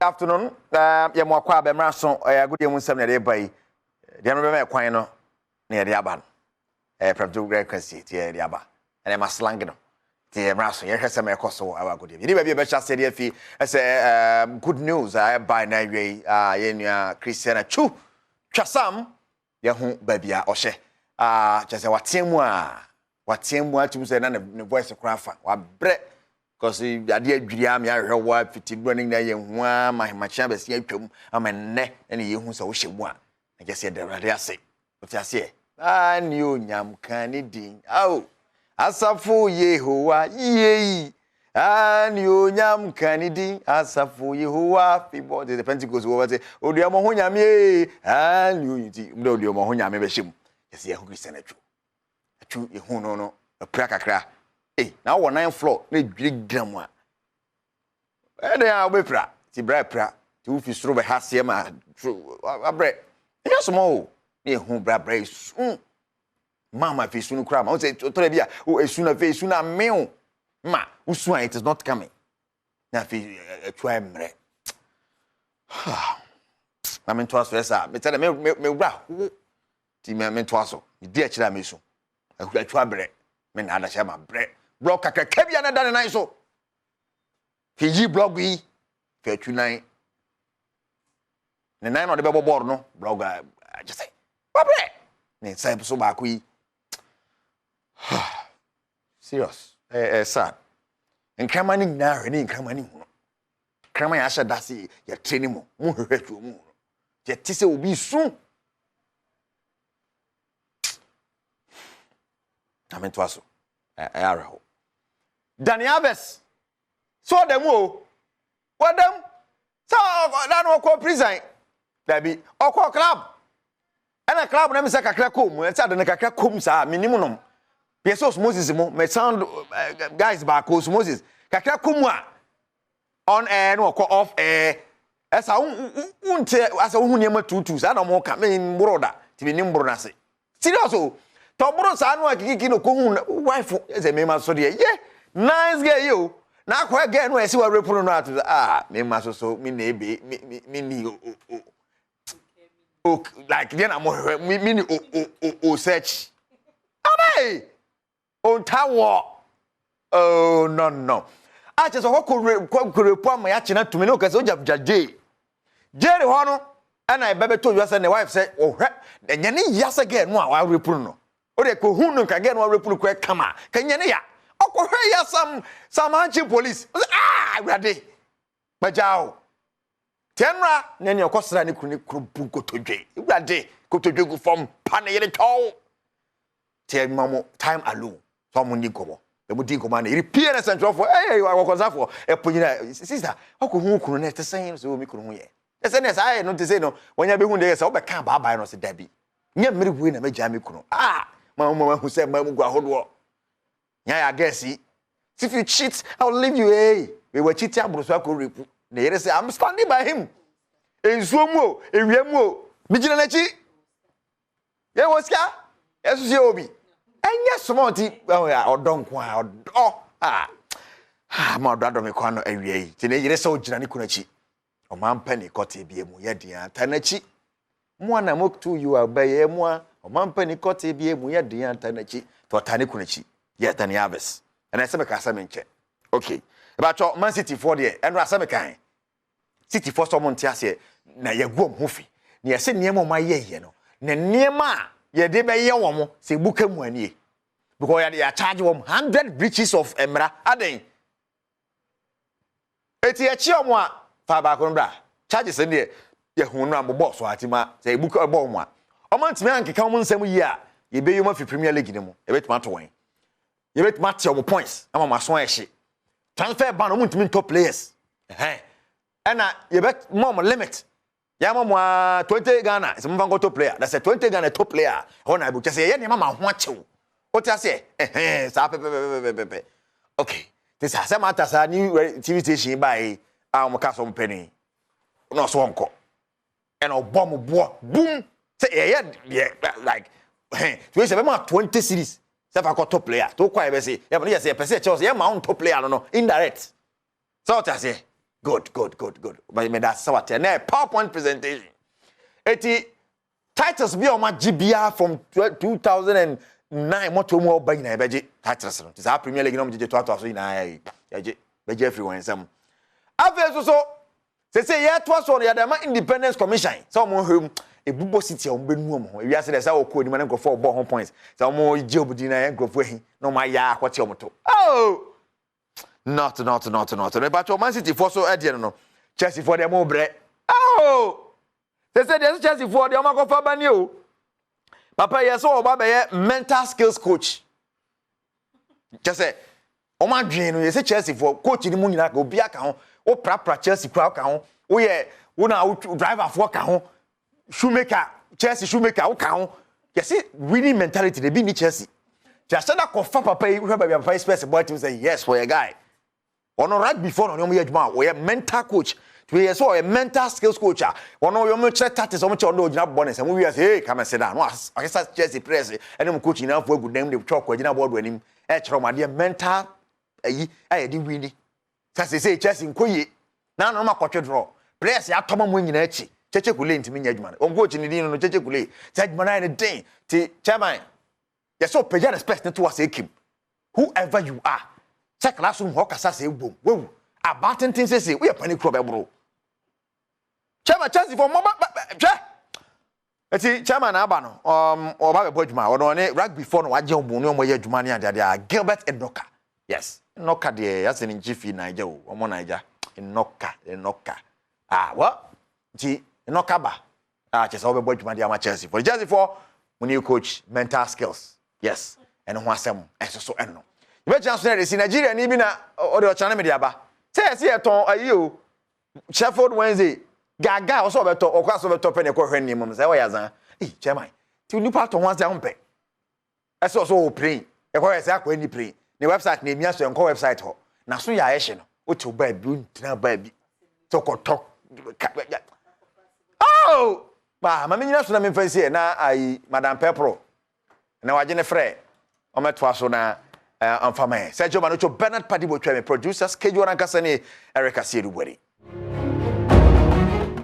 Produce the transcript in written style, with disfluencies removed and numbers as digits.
Afternoon. Yɛ mo akɔ abɛmra so ɛyɛ agodie mu nsɛm na yɛde ba yi. Deɛ no bɛma ɛkwan no na yɛde aba no. Ɛyɛ prɛmto grɛ kasi ti yɛde aba. Ɛna ɛma slang no. Ti yɛ mmra so yɛhwɛ sɛm ɛkɔ so wɔ agodie mu. Yɛde baabi a yɛbɛhyɛ aseɛ de afi ɛsɛ good news a ɛba na awie yi a yɛn nua Christian Atsu Twasam yɛho baabi a ɔhyɛ. Ah, kyerɛ sɛ wateɛ mu a wateɛ mu atum sɛ na ne voice koraa fa wabrɛ because adeɛ adwiri a meahwehwɛ wo a fiti nnura no nyinaa yɛhu a ma ahemakye abɛsi atwam ama nnɛ ɛne yɛhu sɛ wohyɛ mu a na kyerɛ sɛ yɛda Awurade ase. Wote aseɛ? Aa ne onyam ka ne din ao asafo Yehowa yei aa ne onyam ka ne din asafo Yehowa fibɔ te sɛ Pentecost wɔ sɛ oduamɔ ho nyame ee aa ne onyam ti mmerɛ oduamɔ ho nyame bɛhyɛ mu kyerɛ sɛ yɛho Christian atwu atwu yɛhu no apira kakra ei na wɔ 9 floor na edwiri gyina mu a ɛdɛn a wobɛpira ti bra apira ti wofi soro bɛha aseɛ ma abrɛ ɛnyɛ soma o na yɛhu bra bra esu mama afei esu no koraa ma wo sɛ ɔtɔrɔ bi a o esu na afei esu na amew ma wosu a it is not coming na afei atu ayɛ mmerɛ na mentoa so ɛsɛ a metɛ dɛ me me wura ho ti me mentoa so medi akyire a mesu atu abrɛ me na adahyɛ ma brɛ blɔk kakraka bi a na da ne nan so fɛ yi blɔk yi fɛ atu nan ne nan na ɔde bɛbɔ bɔɔl no blɔk a agye sɛ wabrɛ ne nsa so baako yi serious ɛɛ sad nkraman no nyinaa hwɛ ne nkraman no hunu nkraman yɛ ahyɛ da se yɛte ne mu mu hwehwɛ tuo mu hunu yɛte sɛ obi su na mentoa so ɛyɛ awerɛho. Dani Alves sɛ ɔda mu o wɔda mu sɛ ɔda no ɔkɔ prison dabi ɔkɔ club ɛna club na mi sɛ kakra kɔ mu ɛsɛ ade no kakra kɔ mu saa menim nom yɛ sɛ osmosis mu mɛ sound guys baako osmosis kakra kɔ mu a on air na ɔkɔ off air ɛsa wonte asɛ wohu nneɛma tuutu saa na ɔmo ka me mboro da nti menim mboro no ase serious o tɔboro saa no a kikiki no kɔhu wife ɛsɛ mema so deɛ yɛ nice girl yi o na akɔyɛ girl no a ɛsɛ wɔrepo no no ato sɛ ah mema so so me na ebe me me me ni o o o like deɛ na mohwehwɛ me me ni o o o o search abe onta wɔ oh no no a kyerɛ sɛ ɔkɔ kɔ repo ama yɛakyena tumi ne ɔkɛ sɛ ɔgya gya gyee gyee hɔ no ɛna ɛbɛ bɛtɔ dwa sɛ ne wife sɛ ɔhwɛ ɛnyɛ ne ya sɛ girl no a warepo no o de kò hu no nka girl no warepo no kɔ kama ka nyɛ ne ya ɔkɔhwɛ ya sam hankye police ɔsɛ ah awurade gbagya o tiɛ nora na ɛne ɔkɔ sra ne kunu ne kunu bu nkotodwe awurade kotodwe gu fam pa ne yere twɛw tiɛ ma mo time alone sɛ ɔmo ni nkɔmɔ ɛmo di nkɔmɔ ana yere pie na sɛntwerɛfoɔ ɛyɛ awɔkɔnsafoɔ ɛpo nyina sister ɔkɔ hu kunu na ɛte sɛn sɛ omi kunu ho yɛ ɛsɛ ne saa yɛ no te sɛ no wɔnya bɛhu deɛ sɛ wobɛka baabae no sɛ dabi nyɛ mmere wei na mɛgyaa me kunu ah ma mo ma hu sɛ mmaa mu gu ahodoɔ nya yɛ agɛsi if you cheat I will leave you hey wei cheat aboro so akɔ repu na yɛrɛ sɛ I'm standing by him nsuo mu o ewia mu o megyina n'akyi yɛ wɔ sika yɛsoso yɛ obi ɛnyɛ small ti ɔdɔ nko a ɔdɔ a ma ɔdɔ adɔ me kwan no awia yi nti ne yere sɛ ɔgyina ne kunu akyi ɔman pɛ ne kɔte bi mu yɛ den ata n'akyi mo a na mo tu yi wa bɛyɛ mo a ɔman pɛ ne kɔte bi mu yɛ den ata n'akyi nti ɔta ne kunu akyi yɛ Dani Alves ɛna ɛsɛ meka sɛ menkyɛ okay ɛbɛatwɔ Man City foɔ deɛ ɛno asɛ meka City foɔ sɛ ɔmo nte aseɛ na yɛgu ɔmo ho fi na yɛsɛ nneɛma ɔmo ayɛ yɛ no na nneɛma a yɛde bɛyɛ wɔn sɛ ebu ka mu anie because yɛde yɛakyagye wɔn 100 breaches of mmara aden eti yɛkyi wɔn a fa baako no bra charges no deɛ yɛhu no a bobɔ so ati ma sɛ ebu ka bɔ wɔn a wɔn ntumi ankeka wɔn nsɛm yie a yɛbɛyi wɔn afi Premier League no mu yɛbɛtumi ato wɔn yɛbɛtumi ate wɔn points ama wɔn aso ayɛ hye transfer ban wɔn ntumi ntɔ players ɛhɛn ɛna yɛbɛ mɔ wɔn limit yɛama mo a 20 Ghana sɛ momfa nkɔtɔ player na sɛ 20 Ghana ɛtɔ player hɔ na ɛbɛkyɛ sɛ yɛyɛ nneɛma ma ho akyew wote aseɛ ɛhɛn saa pɛpɛpɛpɛpɛ okay te sɛ asɛm ata saa new TV station baeɛ a wɔn ka so mpɛ ni na ɔso wɔnkɔ ɛna ɔbɔ mo boɔ boom sɛ yɛyɛ deɛ like hɛn tí wọ́n sɛ bɛma 20 cedis sɛ fa kɔtɔ player tó kɔ a yɛbɛ se yɛ yɛ sɛ yɛpɛ sɛ yɛkyɛw sɛ yɛma wo ntɔ player no indirect sɛ ɔte aseɛ. Good, good, good, good. Meda ase sɛ wate. Ɛnɛ PowerPoint presentation. Eti titles bi a wɔn agye biara from 2009 mɔto mu a ɔba nyinaa, yɛbɛgye titles no. Te saa Premier League na wɔn gyegye toatoa so nyinaa, yɛgye bɛgye afiri wɔn nsam. Afei nso so sese yɛtoa so no, yɛde ama Independence Commission sɛ wɔn hwɛ mu ebubɔ City a wɔn bɛnu wɔn ho. Ewiase dɛ sɛ wɔkɔ anim na nkurɔfoɔ ɔbɔ ho points sɛ wɔn gye obi din na yɛ nkurɔfoɔ ahi na wɔn ayɛ akɔte wɔn to. Oh, not not not not mepa Man City foɔ so ɛdeɛ no, Chelsea foɔ deɛ, mo brɛ. Oh, sese deɛ sɛ Chelsea foɔ deɛ, wɔn akɔfa ba ni o. Papa yɛ sɛ ɔba bɛyɛ mental skills coach, kyɛ sɛ wɔn adwene no yɛ sɛ Chelsea foɔ coach ni mu nyinaa ka, obi aka ho, wo prapra Chelsea kura ka ho, woyɛ wo na wo driver foɔ ka ho, shoemaker, Chelsea shoemaker wo ka ho. Yɛsi winning mentality de bi ni Chelsea tí ahyɛ da kɔfa papa yi. Hwɛ baabi a papa yi Spurs bɔ ɛtim sɛ yes, wɔyɛ guy. Ɔno rugby foɔ na ɔne ɔmo yɛ adwuma a ɔyɛ mental coach tí yɛ sɛ ɔyɛ mental skills coach a ɔno ɔmo kyerɛ tactics, ɔmo kyerɛ. Ɔno ɔgyina bɔ ne nsɛm wi ase, hey, come and sit down, no akesa Chelsea players ɛne mo coach nyinaa fo agu dan mu de chalk agyina bɔɔdo anim ɛkyerɛ ɔmo adeɛ, mental ayi a yɛde win. Sɛ sɛ Chelsea nkɔ yie na anam akɔtwe draw, players yɛ atɔmɔ mu nyinaa akyi. Kyekye Kule ntumi nyɛ adwuma no. Wɔn coach ne din no Kyekye Kule sɛ adwuma no ayɛ ne den. Ti chairman yɛ sɛ ɔpagya respect ne to ase ekim. Whoever you are, sɛ classroom hɔ kasa sɛ ebom wewu abaa tenten sese woyɛ pani kuro bɛboro. Chairman, Chelsea fɔ mɔba hwɛ. Eti chairman aba no, ɔba bɛbɔ adwuma. Ɔno ɔne rugby fɔ no wagye ɔmo ne ɔmo yɛ adwuma ne adeade a. Gilbert Enoka, yes, Enoka deɛ yasɛ ne nkyi fi Naija o, ɔmo Naija. Enoka, Enoka, ah well, nti Enoka ba ah, kyerɛ sɛ ɔbɛbɔ adwuma de ama Chelsea fɔ. Chelsea fɔ mo new coach, mental skills, yes, ɛno ho asɛm ɛso so. Ɛno yɛbɛgyina so na yɛde si Nigeria ni bi na ɔde ɔkyerɛ ne me de aba sɛ yɛsi yɛtɔn ayi o, Sheffield Wednesday gaga ɔsɛ ɔbɛtɔ, ɔkɔ asɛ ɔbɛtɔ pɛ na ɛkɔ hwɛ nneɛma mu sɛ ɛwɔ yazan. Ee, chairman, ti nipa atɔ ho ase ahompɛ ɛsɛ ɔsɛ ɔwɔ plane ɛkɔ yɛ sɛ akɔ ani plane ne website na emia so, ɛnkɔ website hɔ na so yɛ ayɛ hye no, wote wo baabi, wontena baabi sɛ ɔkɔtɔ. Oh, baa maame nyina so na memfa nsi ɛ na ayi Madam Pepro na wagye ne frɛ ɔmɛtoa so na ɔmfa ma yɛ. Sergio Manucho, Bernard Padibo twɛ me producers, kejuwa nankasa ne Eric Asiedu Buari.